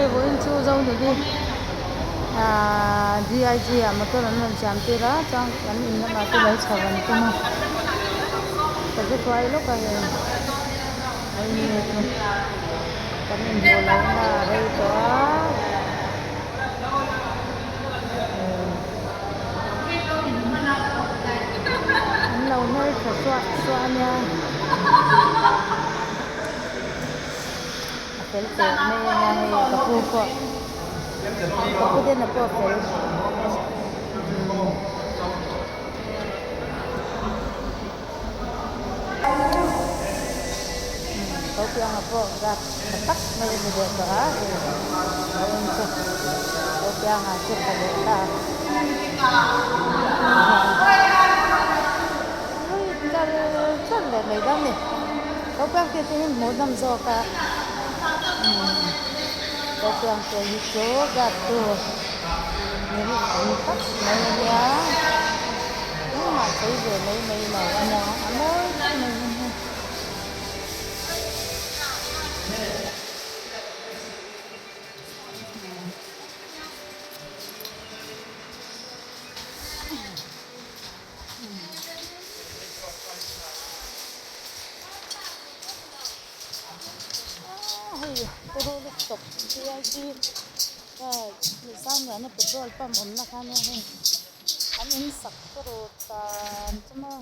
Hei vawiin chu Zonuni ahh DIG ah motor an rawn siam tir a chuan kan in lamah te lo chho an tum a ka zu hruai lawk a hei vawiin chu kan inhmuh lohna a rei tawh a. An lo hmeltha suah suah a nia. A fel teh mai a nia hei ka pu pawh ka pu den a pawh a fel. Ko pianga pawh rat tha tak mai a ni leh tawh a hei lo en chu ko pianga chu tha leh ta ui chal chal leh mai dawn ni ko piang te hi hmuh nawm zawk a ko piang te hi chu rat tu ni tak mai a nia. Engmah sawi ve mai mai lo a nia, a mawi tak mai hi hei. Hei tawrhawlh tawp Sangliana petrol pump awmna kha ania hei. An in sak tawrh tan chu maw.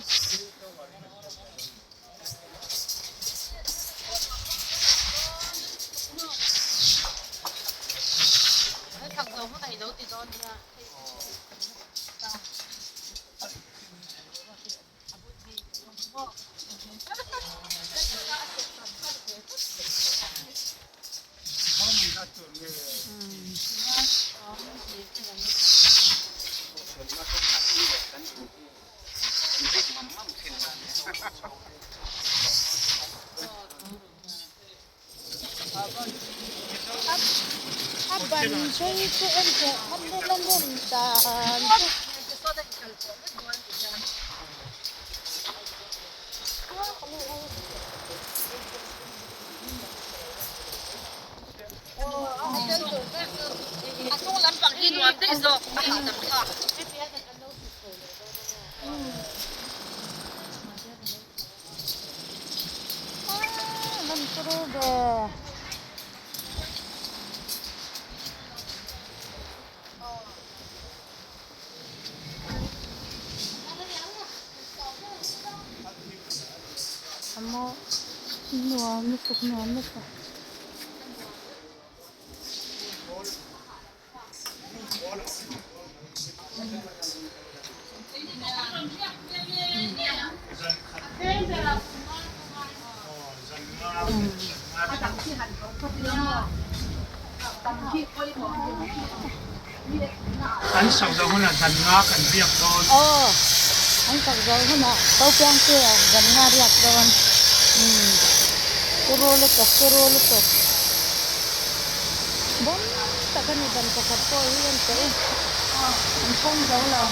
A ban phei chu en teh a bula lem dan chu. Nuam lutuk nuam lutuk. An sak zawh hunah zan nga kan riak dawn. Aw, an sak zawh hunah Topiang te zan nga riak dawn. Umm, turu lutuk, turu lutuk. Bawm tak a ni ban pakhat pawh hi an teh e, an phawng zo lo.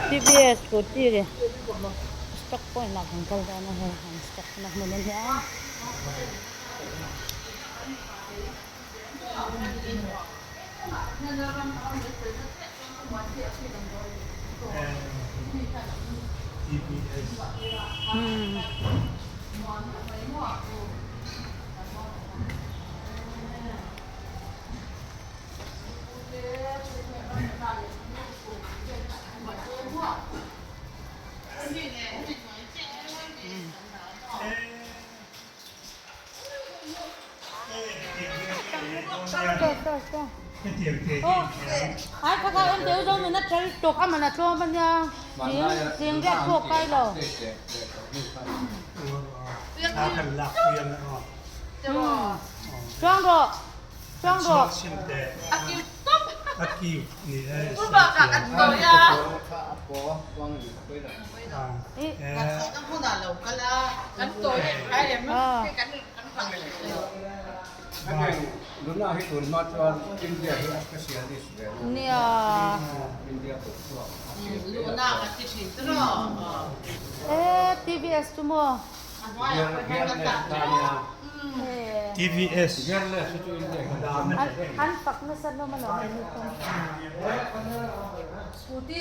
TVS scooty leh stock point ah kan kal dawn a hei an stock na hmun a nia. Saw saw saw. Aw ai kha kha en deuh zawng nuna tel tawk a man a tlawm a nia thing thing riat pawh kai lo. Chuang rawh chuang rawh. Nia. E TVS chu maw? TVS. An fak nasa hlawm alawm hei ni pawh. Scooty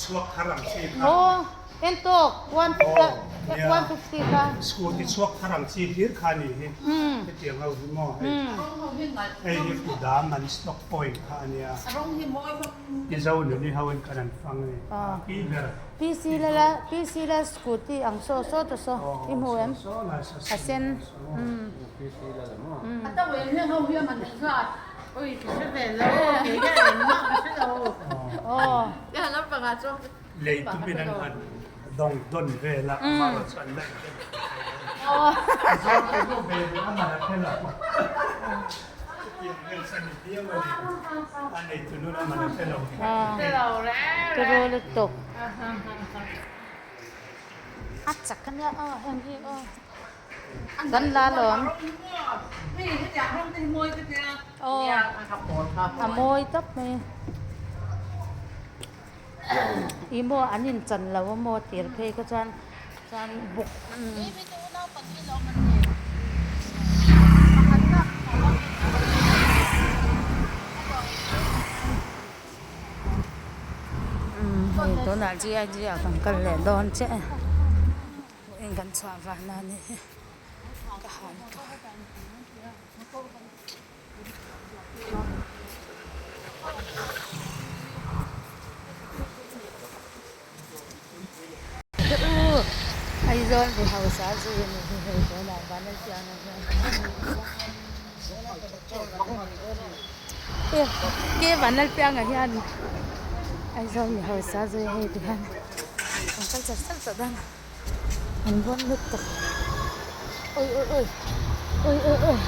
chhuak thar ang chi kha. Aw en tawk 150 kha. Scooty chhuak thar ang chi hlir kha ni hi. Hetiang ho hi maw hei. Hei hi kudam an stock point kha a nia. Mizo nuni ho in kan an fang a ni. Pi ber. PC la la PC la scooty ang saw saw ta saw i hmu em? A sen. Lei tumin an han dawng dawn vel a, amaherawh chu an la inrem thei thei lo a ni. A zawr te pawh ve ve a man a hre lo. Chutiang vel chu a ni viau a ni. A neitu nun a man a hre lo. Turu lutuk. A chak a nia aw heng hi aw. Kan la lawm. Aw a mawi tawp mai. I maw an inchan lo a maw tir phei kha chuan chuan buk Hei tunah GIG ah kan kal leh dawn chiah e. Vawiin kan chhuah vahna a nih hi ka han U Aizawl mi hausa zui a nih hi hei tunah Vanlalpianga hian Ke Vanlalpianga hian Aizawl mi hausa zui hei ti hian an kal char char tawh dawn. An rawn lut tak. Oi oi oi. Oi oi oi.